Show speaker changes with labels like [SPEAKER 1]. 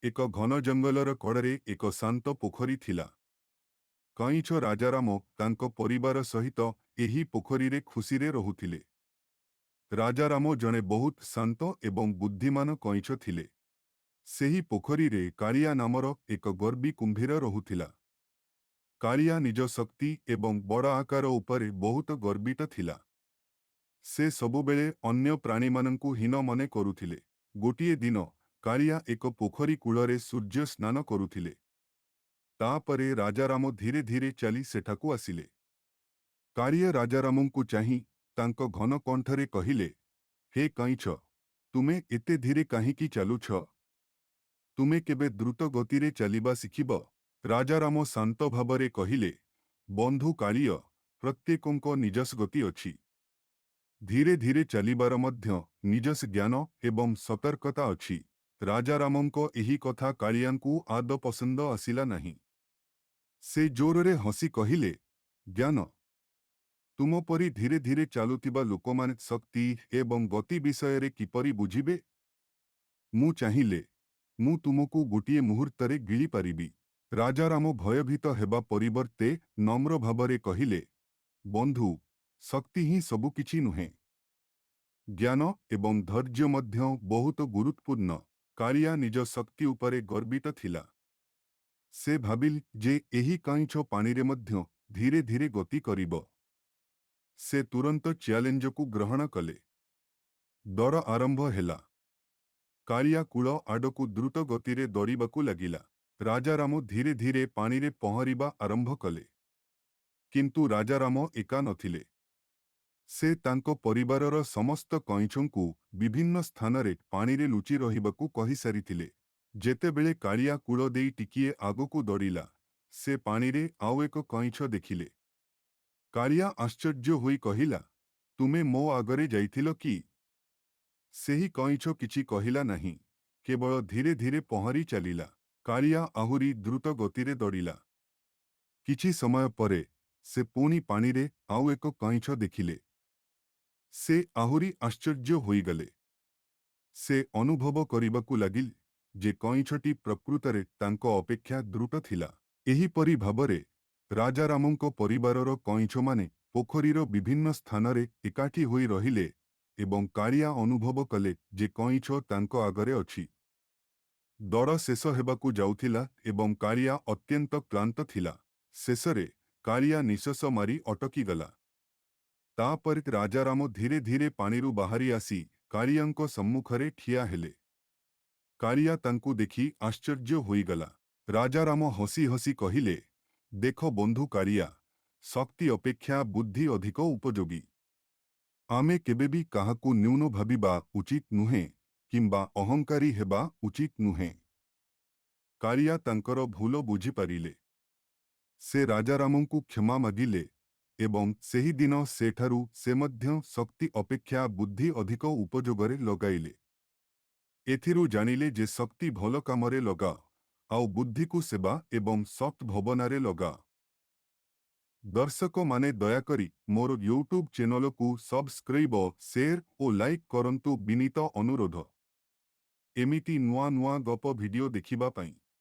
[SPEAKER 1] ଏକ ଘନ ଜଙ୍ଗଲର କଡ଼ରେ ଏକ ଶାନ୍ତ ପୋଖରୀ ଥିଲା। କଇଁଛ ରାଜାରାମ ତାଙ୍କ ପରିବାର ସହିତ ଏହି ପୋଖରୀରେ ଖୁସିରେ ରହୁଥିଲେ। ରାଜାରାମ ଜଣେ ବହୁତ ଶାନ୍ତ ଏବଂ ବୁଦ୍ଧିମାନ କଇଁଛ ଥିଲେ। ସେହି ପୋଖରୀରେ କାଳିଆ ନାମର ଏକ ଗର୍ବୀ କୁମ୍ଭୀର ରହୁଥିଲା। କାଳିଆ ନିଜ ଶକ୍ତି ଏବଂ ବଡ଼ ଆକାର ଉପରେ ବହୁତ ଗର୍ବିତ ଥିଲା। ସେ ସବୁବେଳେ ଅନ୍ୟ ପ୍ରାଣୀମାନଙ୍କୁ ହୀନ ମନେ କରୁଥିଲେ। ଗୋଟିଏ ଦିନ, କାଳିଆ ଏକ ପୋଖରୀ କୂଳରେ ସୂର୍ଯ୍ୟ ସ୍ନାନ କରୁଥିଲେ। ତାପରେ ରାଜାରାମ ଧୀରେ ଧୀରେ ଚାଲି ସେଠାକୁ ଆସିଲେ। କାଳିଆ ରାଜାରାମଙ୍କୁ ଚାହିଁ ତାଙ୍କ ଘନ କଣ୍ଠରେ କହିଲେ, "ହେ କଇଁଛ, ତୁମେ ଏତେ ଧୀରେ କାହିଁକି ଚାଲୁଛ? ତୁମେ କେବେ ଦ୍ରୁତ ଗତିରେ ଚାଲିବା ଶିଖିବ?" ରାଜାରାମ ଶାନ୍ତ ଭାବରେ କହିଲେ, "ବନ୍ଧୁ କାଳିଅ, ପ୍ରତ୍ୟେକଙ୍କ ନିଜସ୍ୱ ଗତି ଅଛି। ଧୀରେ ଧୀରେ ଚାଲିବାର ମଧ୍ୟ ନିଜସ୍ୱ ଜ୍ଞାନ ଏବଂ ସତର୍କତା ଅଛି।" ରାଜାରାମଙ୍କ ଏହି କଥା କାଳିଆଙ୍କୁ ଆଦୌ ପସନ୍ଦ ଆସିଲା ନାହିଁ। ସେ ଜୋରରେ ହସି କହିଲେ, "ଜ୍ଞାନ? ତୁମ ପରି ଧୀରେ ଧୀରେ ଚାଲୁଥିବା ଲୋକମାନେ ଶକ୍ତି ଏବଂ ଗତି ବିଷୟରେ କିପରି ବୁଝିବେ? ମୁଁ ଚାହିଁଲେ, ମୁଁ ତୁମକୁ ଗୋଟିଏ ମୁହୂର୍ତ୍ତରେ ଗିଳିପାରିବି।" ରାଜାରାମ ଭୟଭୀତ ହେବା ପରିବର୍ତ୍ତେ ନମ୍ର ଭାବରେ କହିଲେ, "ବନ୍ଧୁ, ଶକ୍ତି ହିଁ ସବୁକିଛି ନୁହେଁ। ଜ୍ଞାନ ଏବଂ ଧୈର୍ଯ୍ୟ ମଧ୍ୟ ବହୁତ ଗୁରୁତ୍ୱପୂର୍ଣ୍ଣ।" କାଳିଆ ନିଜ ଶକ୍ତି ଉପରେ ଗର୍ବିତ ଥିଲା। ସେ ଭାବିଲା ଯେ ଏହି କଇଁଛ ପାଣିରେ ମଧ୍ୟ ଧୀରେ ଧୀରେ ଗତି କରିବ। ସେ ତୁରନ୍ତ ଚ୍ୟାଲେଞ୍ଜକୁ ଗ୍ରହଣ କଲେ। ଦୌଡ଼ ଆରମ୍ଭ ହେଲା। କାଳିଆ କୂଳ ଆଡ଼କୁ ଦ୍ରୁତ ଗତିରେ ଦୌଡ଼ିବାକୁ ଲାଗିଲା। ରାଜାରାମ ଧୀରେ ଧୀରେ ପାଣିରେ ପହଁରିବା ଆରମ୍ଭ କଲେ। କିନ୍ତୁ ରାଜାରାମ ଏକା ନଥିଲେ। ସେ ତାଙ୍କ ପରିବାରର ସମସ୍ତ କଇଁଛଙ୍କୁ ବିଭିନ୍ନ ସ୍ଥାନରେ ପାଣିରେ ଲୁଚି ରହିବାକୁ କହିସାରିଥିଲେ। ଯେତେବେଳେ କାଳିଆ କୂଳ ଦେଇ ଟିକିଏ ଆଗକୁ ଦୌଡ଼ିଲା, ସେ ପାଣିରେ ଆଉ ଏକ କଇଁଛ ଦେଖିଲେ। କାଳିଆ ଆଶ୍ଚର୍ଯ୍ୟ ହୋଇ କହିଲା, "ତୁମେ ମୋ ଆଗରେ ଯାଇଥିଲ କି?" ସେହି କଇଁଛ କିଛି କହିଲା ନାହିଁ, କେବଳ ଧୀରେ ଧୀରେ ପହଁରି ଚାଲିଲା। କାଳିଆ ଆହୁରି ଦ୍ରୁତ ଗତିରେ ଦୌଡ଼ିଲା। କିଛି ସମୟ ପରେ ସେ ପୁଣି ପାଣିରେ ଆଉ ଏକ କଇଁଛ ଦେଖିଲେ। ସେ ଆହୁରି ଆଶ୍ଚର୍ଯ୍ୟ ହୋଇଗଲେ। ସେ ଅନୁଭବ କରିବାକୁ ଲାଗିଲେ ଯେ କଇଁଛଟି ପ୍ରକୃତରେ ତାଙ୍କ ଅପେକ୍ଷା ଦ୍ରୁତ ଥିଲା। ଏହିପରି ଭାବରେ ରାଜାରାମଙ୍କ ପରିବାରର କଇଁଛମାନେ ପୋଖରୀର ବିଭିନ୍ନ ସ୍ଥାନରେ ଏକାଠି ହୋଇ ରହିଲେ ଏବଂ କାଳିଆ ଅନୁଭବ କଲେ ଯେ କଇଁଛ ତାଙ୍କ ଆଗରେ ଅଛି। ଦୌଡ଼ ଶେଷ ହେବାକୁ ଯାଉଥିଲା ଏବଂ କାଳିଆ ଅତ୍ୟନ୍ତ କ୍ଳାନ୍ତ ଥିଲା। ଶେଷରେ କାଳିଆ ନିଶ୍ୱାସ ମାରି ଅଟକିଗଲା। ତାପରେ ରାଜାରାମ ଧୀରେ ଧୀରେ ପାଣିରୁ ବାହାରି ଆସି କାଳିଆଙ୍କ ସମ୍ମୁଖରେ ଠିଆ ହେଲେ। କାଳିଆ ତାଙ୍କୁ ଦେଖି ଆଶ୍ଚର୍ଯ୍ୟ ହୋଇଗଲା। ରାଜାରାମ ହସି ହସି କହିଲେ, "ଦେଖ ବନ୍ଧୁ କାଳିଆ, ଶକ୍ତି ଅପେକ୍ଷା ବୁଦ୍ଧି ଅଧିକ ଉପଯୋଗୀ। ଆମେ କେବେ ବି କାହାକୁ ନ୍ୟୁନ ଭାବିବା ଉଚିତ ନୁହେଁ କିମ୍ବା ଅହଙ୍କାରୀ ହେବା ଉଚିତ ନୁହେଁ।" କାଳିଆ ତାଙ୍କର ଭୁଲ ବୁଝିପାରିଲେ। ସେ ରାଜାରାମଙ୍କୁ କ୍ଷମା ମାଗିଲେ ଏବଂ ସେହିଦିନ ସେଠାରୁ ସେ ମଧ୍ୟ ଶକ୍ତି ଅପେକ୍ଷା ବୁଦ୍ଧି ଅଧିକ ଉପଯୋଗରେ ଲଗାଇଲେ। ଏଥିରୁ ଜାଣିଲେ ଯେ ଶକ୍ତି ଭଲ କାମରେ ଲଗାଅ, ଆଉ ବୁଦ୍ଧିକୁ ସେବା ଏବଂ ସତ୍ ଭାବନାରେ ଲଗାଅ। ଦର୍ଶକମାନେ, ଦୟାକରି ମୋର ୟୁଟ୍ୟୁବ୍ ଚ୍ୟାନେଲକୁ ସବସ୍କ୍ରାଇବ, ସେୟାର ଓ ଲାଇକ୍ କରନ୍ତୁ, ବିନୀତ ଅନୁରୋଧ। ଏମିତି ନୂଆ ନୂଆ ଗପ ଭିଡିଓ ଦେଖିବା ପାଇଁ।